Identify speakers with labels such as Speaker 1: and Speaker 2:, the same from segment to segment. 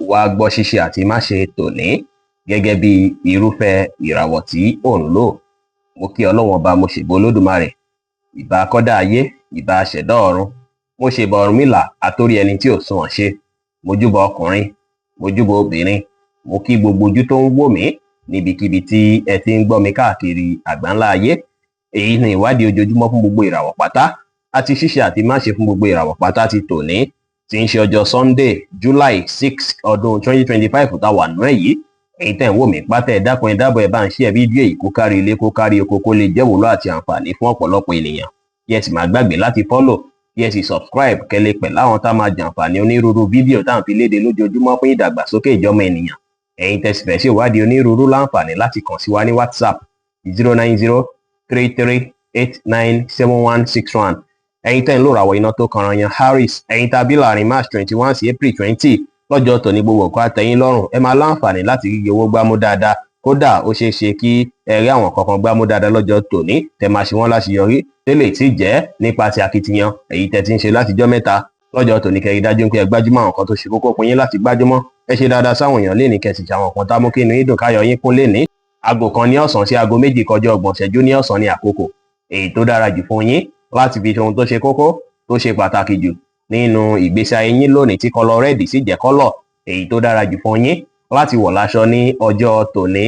Speaker 1: Wá gbọ́ ṣíṣe àti máṣe tòní gẹ́gẹ́ bí irúfẹ́ ìràwọ̀ tí ò ń lò. Mo kí Ọlọ́run Ọba, mo ṣèbà Olódùmarè, ìbà kọ́dá ayé, ìbà aṣẹ̀dá ọ̀run. Mo ṣèbà Ọ̀rúnmìlà, àtórí ẹni tí ò sunwọ̀n ṣe. Mo júbà ọkùnrin, mo júbà obìnrin, mo kí gbogbo ojú tó ń wò mí níbikíbi tí ẹ ti ń gbọ́ mi káàkiri àgbáńlá ayé. Èyí ni ìwádìí ojoojúmọ́ fún gbogbo ìràwọ̀ pátá àti ṣíṣe àti máṣe fún gbogbo ìràwọ̀ pátá ti tòní, tí ń ṣe ọjọ́ Sunday, July 6, ọdún 2025 tá a wà nú ẹ̀ yìí. Èyí tẹ̀ ń wò mí pátá, ẹ dákun, ẹ dábọ̀, ẹ bá ń share fídíò yìí kó kárí ilé, kó kárí oko, kó lè jẹ́ wúlò àti àǹfààní fún ọ̀pọ̀lọpọ̀ ènìyàn. Kí ẹ sì má gbàgbé láti follow, kí ẹ sì subscribe, kẹ́ lè pẹ̀lú àwọn tá máa jàǹfààní onírúurú fídíò tá à ń fi léde lójoojúmọ́ fún ìdàgbàsókè ìjọmọ ènìyàn. Ẹ̀yin tẹ́ sì fẹ́ ṣe ìwádìí onírúurú, láǹfààní láti kàn sí wa ní WhatsApp, 09033897161. Ẹ̀yin tẹ́ ń lò ràwọ̀ iná tó kanran yan Aries, ẹ̀yin tàbí láàrin March 21 sí April 20, lọ́jọ́ tòní gbogbo nǹkan àtẹ̀yìn lọ́rùn. Ẹ máa láǹfààní láti rígi owó gbámú dáadáa. Kódà ó ṣeé ṣe kí ẹ rí àwọn kankan gbámú dáadáa lọ́jọ́ tòní, tẹ́ máa ṣe wọ́n láṣeyọrí, tẹ́lẹ̀ tí jẹ́ nípa ti akitiyan èyí tẹ́ ti ń ṣe látijọ́ mẹ́ta. Lọ́jọ́ tòní, kẹ́ rí dájú pé ẹ gbájúmọ́ àwọn kan tó ṣe kókó fún yín láti gbájúmọ́. Ẹ ṣe dáadáa sáwọn èèyàn lénìí, kẹ́ sì ṣe àwọn kan tá mú kí inú yín dùn, káyọ̀ yín kún lénìí. Aago 1 ní ọ̀sán sí aago 2 kọjá 30 ìṣẹ́jú ní ọ̀sán ní àkókò èyí tó dára jù fún yín láti fi ṣe ohun tó ṣe kókó, tó ṣe pàtàkì jù nínú ìgbésí ayé yín lónìí, tí colour red sì jẹ́ colour èyí tó dára jù fún yín láti wọ̀ láṣọ ní ọjọ́ tòní.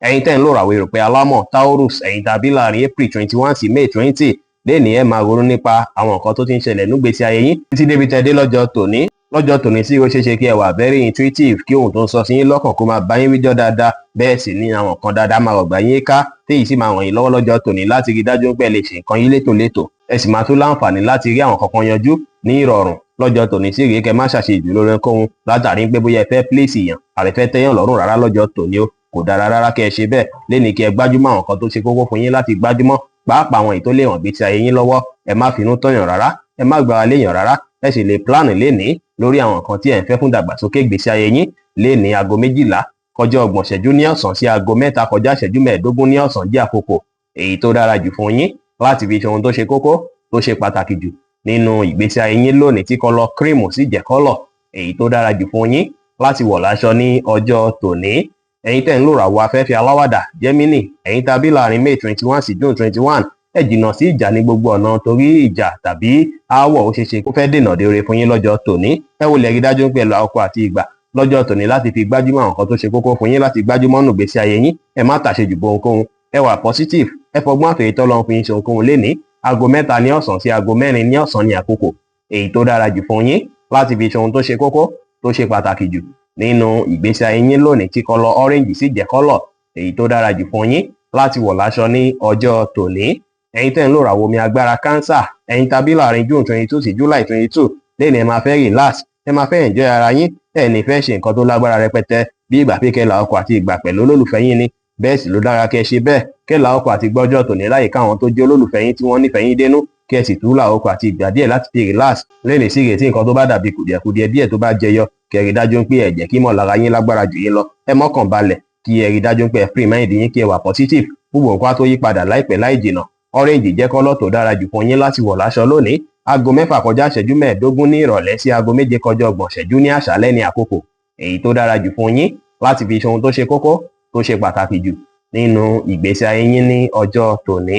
Speaker 1: Ẹ̀yin tẹ́ ń lò ràwọ̀ erùpẹ̀ alámọ̀ Taurus, ẹ̀yin tàbí láàrin April 21 sí May 20, lénìí ẹ máa ronú nípa àwọn nǹkan tó ti ń ṣẹlẹ̀ nígbésí ayé yín títí débi tẹ́ dé lọ́jọ́ tòní. Lọ́jọ́ tòní sí, ó ṣeé ṣe kí ẹ wà very intuitive, kí ohun tó ń sọ sí yín lọ́kàn kó máa bá yín wíjọ́ dáadáa. Bẹ́ẹ̀ sì ni àwọn kan dáadáa máa rọ̀gbà yín ká, téyì sì máa ràn yín lọ́wọ́ lọ́jọ́ tòní láti rí dájú pé ẹ lè ṣe nǹkan yín létòlétò. Ẹ sì máa tún láǹfààní láti rí àwọn kankan yanjú ní ìrọ̀rùn lọ́jọ́ tòní sí rèé. Kẹ́ má ṣàṣejù lórí ohunkóhun látàrí pé bóyá ẹ fẹ́ please èèyàn àbí fẹ́ tẹ́yàn lọ́rùn rárá lọ́jọ́ tòní o. Kò dára rárá kẹ́ ẹ ṣe bẹ́ẹ̀ lénìí. Kí ẹ gbájúmọ́ àwọn kan tó ṣe kókó fún yín láti gbájúmọ́, pàápàá àwọn èyí tó lè ràn gbé ayé yín lọ́wọ́. Ẹ má finú tọ̀yàn rárá, ẹ má gbára léèyàn rárá. Ẹ sì lè plan lénìí lórí àwọn nǹkan tí ẹ ń fẹ́ fún ìdàgbàsókè ìgbésí ayé yín lénìí. Aago 12 kọjá 30 ìṣẹ́jú ní ọ̀sán sí aago 3 kọjá ìṣẹ́jú 15 ní ọ̀sán jẹ́ àkókò èyí tó dára jù fún yín láti fi ṣe ohun tó ṣe kókó, tó ṣe pàtàkì jù nínú ìgbésí ayé yín lónìí, tí colour cream sì jẹ́ colour èyí tó dára jù fún yín láti wọ̀ láṣọ ní ọjọ́ tòní. Ẹ̀yin tẹ́ ń lò ràwọ̀ afẹ́fẹ́ aláwàdà Gemini, ẹ̀yin tàbí láàrin May 21 sí June 21, ẹ jìnnà sí ìjà ní gbogbo ọ̀nà, torí ìjà tàbí aáwọ̀ ó ṣeé ṣe kó fẹ́ dènà de oore fún yín lọ́jọ́ tòní. Ẹ wò lè rí dájú pẹ̀lú àkókò àti ìgbà lọ́jọ́ tòní láti fi gbájúmọ́ àwọn nǹkan tó ṣe kókó fún yín láti gbájúmọ́ nù gbésí ayé yín. Ẹ má tàṣejù bo ohunkóhun, ẹ wà positive, ẹ fọgbọ́n àfẹ́yìí tọ́lọ́run fún yín ṣe ohunkóhun lénìí. Aago 3 ní ọ̀sán sí aago 4 ní ọ̀sán ní àkókò èyí tó dára jù fún yín láti fi ṣe ohun tó ṣe kókó, tó ṣe pàtàkì jù nínú ìgbésí ayé yín lónìí, tí colour orange sì jẹ́ colour èyí tó dára jù fún yín láti wọ̀ láṣọ ní ọjọ́ tòní. Ẹ̀yin tẹ́ ń lò ràwọ̀ omi agbára Cancer, ẹ̀yin tàbí láàrin June 22 sí July 22, lẹ́yìn ẹ máa fẹ́ relax, ẹ máa fẹ́ enjoy ara yín. Ẹ ní fẹ́ ṣe nǹkan tó lágbára rẹpẹtẹ bí ìgbà pé kẹ́ la ọkọ̀ àti ìgbà pẹ̀lú olólùfẹ́ yín ni. Bẹ́ẹ̀ sì ló dára kẹ́ ṣe bẹ́ẹ̀, kẹ́ la ọkọ̀ àti gbọ́jọ́ tòní láyè káwọn tó jẹ́ olólùfẹ́ yín tí wọ́n nífẹ̀ẹ́ yín dénú, kí ẹ sì tún la ọkọ̀ àti ìgbà díẹ̀ láti fi relax lẹ́yìn sí ìrètí. Nǹkan tó bá dàbí kùdìẹ̀kudiẹ díẹ̀ tó bá jẹyọ, kẹ́ rí dájú pé ẹ jẹ́ kí mọ̀lára yín lágbára jù yín lọ. Ẹ mọ́kàn balẹ̀, kí ẹ rí dájú pé ẹ free mind yín, kí ẹ wà positive. Gbogbo nǹkan á tó yí padà láìpẹ́ láì jìnà. Orange jẹ́ colour tó dára jù fún yín láti wọ̀ láṣọ lónìí. Aago 6 kọjá ìṣẹ́jú 15 ní ìrọ̀lẹ́ sí aago 7 kọjá 30 ìṣẹ́jú ní àṣálẹ́ ní àkókò èyí tó dára jù fún yín láti fi ṣe ohun tó ṣe kókó, tó ṣe pàtàkì jù nínú ìgbésí ayé yín ní ọjọ́ tòní.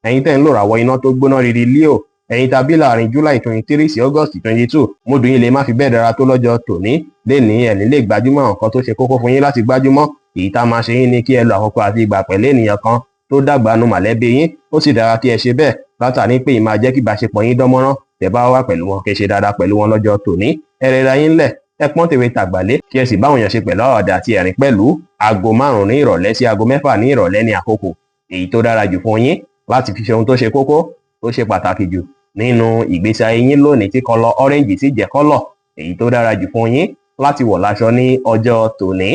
Speaker 1: Ẹ̀yin tẹ́ ń lò ràwọ̀ iná tó gbóná riri Leo, ẹ̀yin tàbí láàrin July 23 sí August 22, mood yín lè má fi bẹ́ẹ̀ dára tó lọ́jọ́ tòní. Lénìí, ẹ̀ ní lè gbájúmọ́ àwọn nǹkan tó ṣe kókó fún yín láti gbájúmọ́. Èyí tá a máa ṣe yín ni kí ẹ lo àkókò àti ìgbà pẹ̀lú ènìyàn kan tó dàgbà nu mọ̀lẹ́bí yín. Ó sì dára kí ẹ ṣe bẹ́ẹ̀, látàrí pé ìmáa jẹ́ kí ìbáṣepọ̀ yín dánmọ́rán. Tẹ́ bá wà pẹ̀lú wọn, kí ẹ ṣe dáadáa pẹ̀lú wọn lọ́jọ́ tòní. Ẹ rẹra yín lẹ̀, ẹ pọ́n tèwe tàgbàlé, kí ẹ sì báwọn èèyàn ṣe pẹ̀lú àwàdà àti ẹ̀rín pẹ̀lú. Aago 5 ní ìrọ̀lẹ́ sí aago 6 ní ìrọ̀lẹ́ ní àkókò èyí tó dára jù fún yín láti fi ṣe ohun tó ṣe kókó, tó ṣe pàtàkì jù nínú ìgbésí ayé yín lónìí, tí colour orange sì jẹ́ colour èyí tó dára jù fún yín láti wọ̀ láṣọ ní ọjọ́ tòní.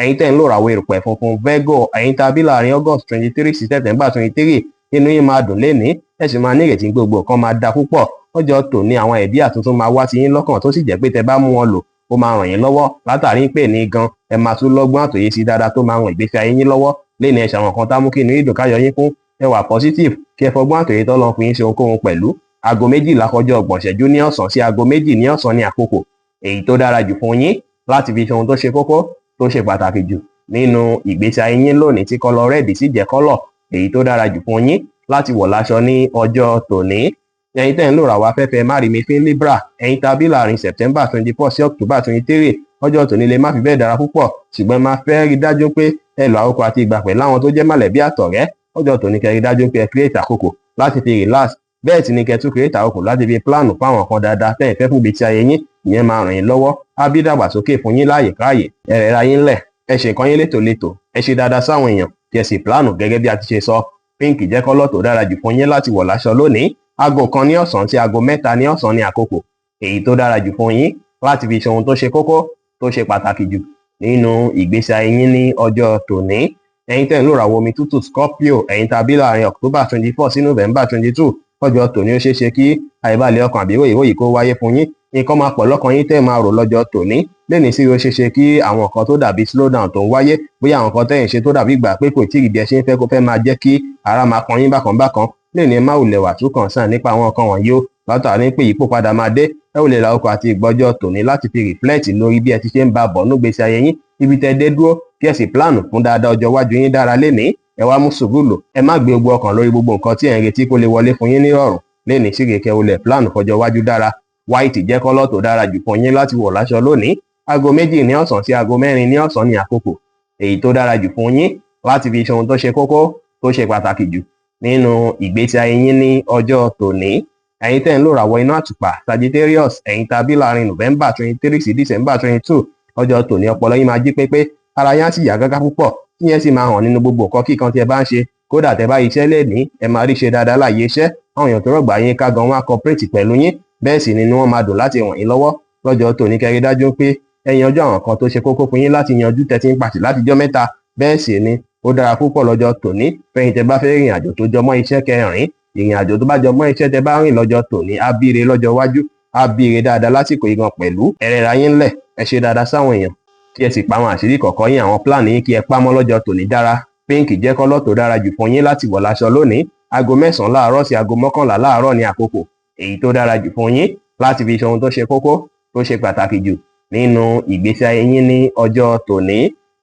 Speaker 1: Ẹ̀yin tẹ́ ń lò ràwọ̀ erùpẹ̀ funfun Virgo, ẹ̀yin tàbí láàrin August 23 sí September 23, inú yín máa dùn lénìí, ẹ sì máa ní ìrètí gbogbo nǹkan máa da púpọ̀ lọ́jọ́ tòní. Àwọn idea tuntun máa wá sí yín lọ́kàn, tó sì jẹ́ pé tẹ́ bá mú wọn lò, ó máa ràn yín lọ́wọ́, látàrí pé ní gan ẹ máa tún lọ́gbọ́n àtòyè sí dáadáa tó máa ràn ìgbésí ayé yín lọ́wọ́ lénìí. Ẹ ṣàwọn kan tá mú kí inú yín dùn, káyọ̀ yín kún. Ẹ wà positive, kí ẹ fọgbọ́n àtòyè tọ́lọ́ fún yín ṣe ohunkóhun pẹ̀lú. Aago 12 kọjá 30 ìṣẹ́jú ní ọ̀sán sí aago 2 ní ọ̀sán ní àkókò èyí tó dára jù fún yín. láti fi ṣe ohun tó ṣe kókó, tó ṣe pàtàkì jù nínú ìgbésí ayé yín lónìí, tí color red sì jẹ́ color èyí tó dára jù fún yín láti wọ̀ láṣọ ní ọjọ́ tòní. Ẹ̀yin tẹ́ ń lò ràwọ̀ afẹ́fẹ́ márìmífín, Libra, ẹ̀yin tàbí láàrin September 24 sí October 23, ọjọ́ tòní lè má fi bẹ́ẹ̀ dára púpọ̀, ṣùgbọ́n ẹ máa fẹ́ rí dájú pé ẹ lo àkókò àti ìgbà pẹ̀lú àwọn tó jẹ́ mọ̀lẹ́bí àtọ̀rẹ́. Ọjọ́ tòní, kẹ́ rí dájú pé ẹ create àkókò láti fi relax, bẹ́ẹ̀ sì ni kẹ́ tún create àkókò láti fi plan fáwọn kan dáadáa tẹ́ ẹ fẹ́ fún ìgbésí ayé yín. Ìyẹn máa ràn yín lọ́wọ́, á bí dàgbàsókè fún yín láàyè káàyè. Ẹ rẹ̀ra yín lẹ̀, ẹ ṣe nǹkan yín létòlétò, ẹ ṣe dáadáa sáwọn èèyàn, kí ẹ sì plan gẹ́gẹ́ bí a ti ṣe sọ. Pink jẹ́ color tó dára jù fún yín láti wọ̀ láṣọ lónìí. Aago 1 ní ọ̀sán sí aago 3 ní ọ̀sán ní àkókò èyí tó dára jù fún yín láti fi ṣe ohun tó ṣe kókó, tó ṣe pàtàkì jù nínú ìgbésí ayé yín ní ọjọ́ tòní. Ẹ̀yin tẹ́ ń lò ràwọ̀ omi tútù, Scorpio, ẹ̀yin tàbí láàrin October 24 sí November 22, ọjọ́ tòní, ó ṣeé ṣe kí àìbalẹ̀ ọkàn àbí ròyìnròyìn kó wáyé fún yín. Nǹkan máa pọ̀ lọ́kàn yín tẹ́ máa rò lọ́jọ́ tòní. Lẹ́ni sí, ó ṣeé ṣe kí àwọn nǹkan tó dàbí slow down tó ń wáyé, bóyá àwọn nǹkan tẹ́yìn ṣe tó dàbí ìgbà pé kò tí ì bí ẹ ṣe ń fẹ́, kó fẹ́ máa jẹ́ kí ara máa kan yín bákan bákan. Lẹ́ni, ẹ má wulẹ̀ wà too concern nípa àwọn nǹkan wọ̀nyí ó, látàrí pé ìyípo padà máa dé. Ẹ ò lè la ọkọ̀ àti ìgbọ́jọ́ tòní láti fi reflect lórí bí ẹ ti ṣe ń bá bọ̀ núgbésí ayé yín, ibi tẹ́ dé dúró, kí ẹ sì plan fún dáadáa ọjọ́ iwájú yín dára lénìí. Ẹ wá mú sùúrù lò, ẹ má gbé gbogbo ọkàn lórí gbogbo nǹkan tí ẹ ń retí kó lè wọlé fún yín nírọ̀rùn lénìí. Síre kẹ́ olè plan fọjọ́ iwájú dára. White jẹ́ color tó dára jù fún yín láti wọ̀ láṣọ lónìí. Aago 2 ní ọ̀sán sí aago 4 ní ọ̀sán ní àkókò èyí tó dára jù fún yín láti fi ṣe ohun tó ṣe kókó, tó ṣe pàtàkì jù nínú ìgbésí ayé yín ní ọjọ́ tòní. Ẹ̀yin tẹ́ ń lò ràwọ̀ iná àtùpà, Sagittarius, ẹ̀yin tàbí láàrin November 23 sí December 22, ọjọ́ tòní, ọpọlọ yín máa jí pépé, ara yín á sì yá gágá púpọ̀, tí yẹn sì máa hàn nínú gbogbo nǹkan kíkan tí ẹ bá ń ṣe. Kódà tẹ́ bá iṣẹ́ lè ní, ẹ máa rí ṣe dáadáa láàyè iṣẹ́. Àwọn èèyàn tó rọ̀gbà yín ká gan wọn á cooperate pẹ̀lú yín, bẹ́ẹ̀ sì ni wọ́n máa dùn láti ràn yín lọ́wọ́. Lọ́jọ́ tòní, kẹ́ rí dájú pé ẹ yanjú àwọn kan tó ṣe kókó fún yín láti yanjú tẹ́ ti ń pàṣẹ látijọ́ mẹ́ta. Bẹ́ẹ̀ sì ni ó dára púpọ̀ lọ́jọ́ tòní fẹ́yìn tẹ́ bá fẹ́ rìnrìn àjò tó jọmọ́ iṣẹ́ kẹrin. Ìrìn àjò tó bá jọmọ́ iṣẹ́ tẹ́ bá rìn lọ́jọ́ tòní, á bíire lọ́jọ́ iwájú, á bíire dáadáa lásìkò ìgan pẹ̀lú. Ẹ rẹra yín lẹ̀, ẹ ṣe dáadáa sáwọn èèyàn, kí ẹ sì pa àwọn àṣírí kọ̀ọ̀kan yín, àwọn plan yín, kí ẹ pamọ́ lọ́jọ́ tòní dára. Pink jẹ́ color tó dára jù fún yín láti wọ̀ láṣọ lónìí. Aago 9 láàárọ̀ sí aago 11 láàárọ̀ ní àkókò èyí tó dára jù fún yín láti fi ṣe ohun tó ṣe kókó, tó ṣe pàtàkì jù nínú ìgbésí ayé yín ní ọjọ́ tòní.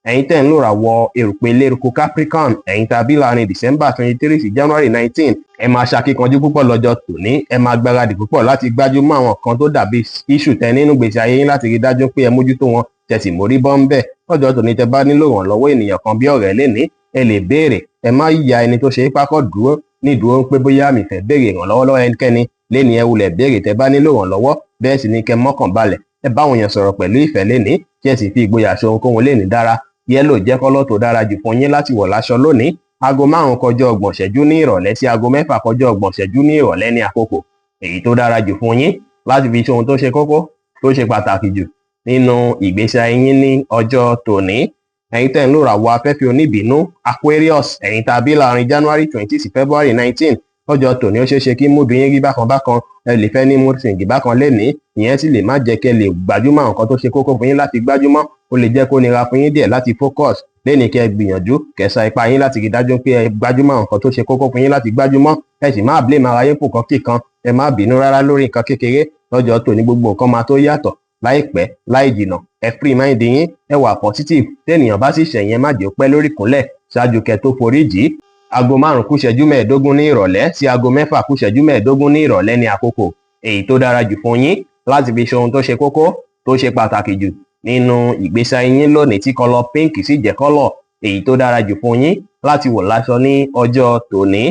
Speaker 1: Ẹ̀yin tẹ́ ń lò ràwọ̀ erùpẹ̀ eléruku, Capricorn, ẹ̀yin tàbí láàrin December 23 sí January 19, ẹ máa ṣakíkanjú púpọ̀ lọ́jọ́ tòní. Ẹ máa gbáradì púpọ̀ láti gbájúmọ́ àwọn kan tó dàbí issue tẹ nínú ìgbésí ayé yín, láti rí dájú pé ẹ mójútó wọn, tẹ́ sì mórí bọ́ ń bẹ̀. Lọ́jọ́ tòní, tẹ́ bá nílò ìrànlọ́wọ́ ènìyàn kan bí ọ̀rẹ́ lénìí, ẹ lè béèrè. Ẹ má ya ẹni tó ṣe é pákọ̀ dúró ní ìdúró pé bóyá mi fẹ́ béèrè ìrànlọ́wọ́ lọ́wọ́ ẹnikẹ́ni. Lénìí, ẹ wulẹ̀ béèrè tẹ́ bá nílò ìrànlọ́wọ́. Bẹ́ẹ̀ sì ni kẹ́ mọ́kàn balẹ̀, ẹ bá àwọn èèyàn sọ̀rọ̀ pẹ̀lú ìfẹ́ lénìí, kí ẹ sì fi ìgboyà ṣe ohunkóhun lénìí dára. Yellow jẹ́ color tó dára jù fún yín láti wọ̀ láṣọ lónìí. Aago 4:30 ní ìrọ̀lẹ́ sí aago 6:30 ní ìrọ̀lẹ́ ní àkókò èyí tó dára jù fún yín láti fi ṣe ohun tó ṣe kókó, tó ṣe pàtàkì jù nínú ìgbésí ayé yín ní ọjọ́ tòní. Ẹ̀yin tẹ́ ń lò ràwọ̀ afẹ́fẹ́ oníbínú, Aquarius, ẹ̀yin tàbí láàrin January 20 sí February 19, lọ́jọ́ tòní, ó ṣeé ṣe kí mood yín rí bákan bákan. Ẹ lè fẹ́ ní mood swing bákan lénìí. Ìyẹn sì lè má jẹ́ kẹ́ lè gbájúmọ́ àwọn nǹkan tó ṣe kókó fún yín láti gbájúmọ́. Ó lè jẹ́ kó nira fún yín díẹ̀ láti focus lénìí. Kẹ́ gbìyànjú kẹ́ sa ipá yín láti rí dájú pé ẹ gbájúmọ́ àwọn nǹkan tó ṣe kókó fún yín láti gbájúmọ́. Ẹ sì má blame ara yín fún nǹkan kíkan. Ẹ má bínú rárá lórí nǹkan kékeré. Lọ́jọ́ tòní, gbogbo nǹkan máa tó yàtọ̀ láìpẹ́ láì jìnà. Ẹ free mind yín, ẹ wà positive. Tẹ́nìyàn bá sì ṣẹ̀yìn, ẹ má jẹ́ ó pẹ́ lórí ìkúnlẹ̀ ṣáájú kẹ́ tó forí jì í. Aago 4:45 ní ìrọ̀lẹ́ sí aago 6:45 ní ìrọ̀lẹ́ ní àkókò èyí tó dára jù fún yín láti fi ṣe ohun tó ṣe kókó, tó ṣe pàtàkì jù nínú ìgbésí ayé yín lónìí, tí color pink sì jẹ́ color èyí tó dára jù fún yín láti wọ̀ láṣọ ní ọjọ́ tòní.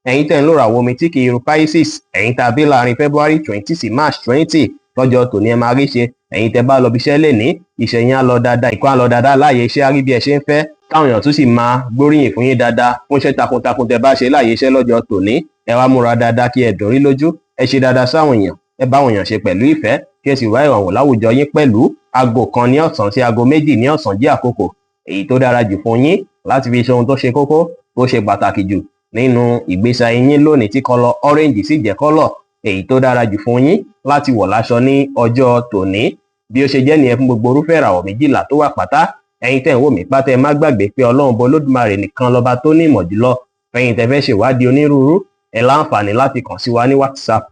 Speaker 1: Ẹ̀yin tẹ́ ń lò ràwọ̀ omi tí kì í ru, Pisces, ẹ̀yin tàbí láàrin February 20 sí March 20, lọ́jọ́ tòní, ẹ máa rí ṣe. Ẹ̀yin tẹ́ bá lọ bí iṣẹ́ lè ní, iṣẹ́ yín á lọ dáadáa, ìkọ́ á lọ dáadáa láàyè iṣẹ́, á rí bí ẹ ṣe ń fẹ́, káwọn èèyàn tún sì máa gbóríyìn fún yín dáadáa fún iṣẹ́ takuntakun tẹ́ bá ṣe láàyè iṣẹ́ lọ́jọ́ tòní. Ẹ wá múra dáadáa kí ẹ dùn rí lójú. Ẹ ṣe dáadáa sáwọn èèyàn, ẹ bá àwọn èèyàn ṣe pẹ̀lú ìfẹ́, kí ẹ sì wá ìrànwọ́ láwùjọ yín pẹ̀lú. Aago 1 ní ọ̀sán sí aago 2 ní ọ̀sán jẹ́ àkókò èyí tó dára jù fún yín láti fi ṣe ohun tó ṣe kókó, tó ṣe pàtàkì jù nínú ìgbésí ayé yín lónìí, tí color orange sì jẹ́ color èyí tó dára jù fún yín láti wọ̀ láṣọ ní ọjọ́ tòní. Bí ó ṣe jẹ́ nìyẹn fún gbogbo orúfẹ́ ìràwọ̀ 12 tó wà pátá. Ẹ̀yin tẹ́ ń wò mí pátá, ẹ má gbàgbé pé Ọlọ́run bọ Olódùmarè nìkan lọ́ba tó ní ìmọ̀ jùlọ. Fẹ̀yìn tẹ́ fẹ́ ṣèwádìí onírúurú, ẹ láǹfààní láti kàn sí wa ní WhatsApp,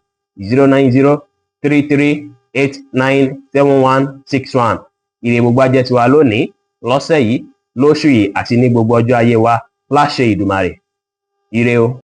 Speaker 1: 09033897160. Ire gbogbo á jẹ́ tiwa lónìí, lọ́sẹ̀ yìí, lóṣù yìí àti ní gbogbo ọjọ́ ayé wa láṣẹ Ìdùmarè. Ire o.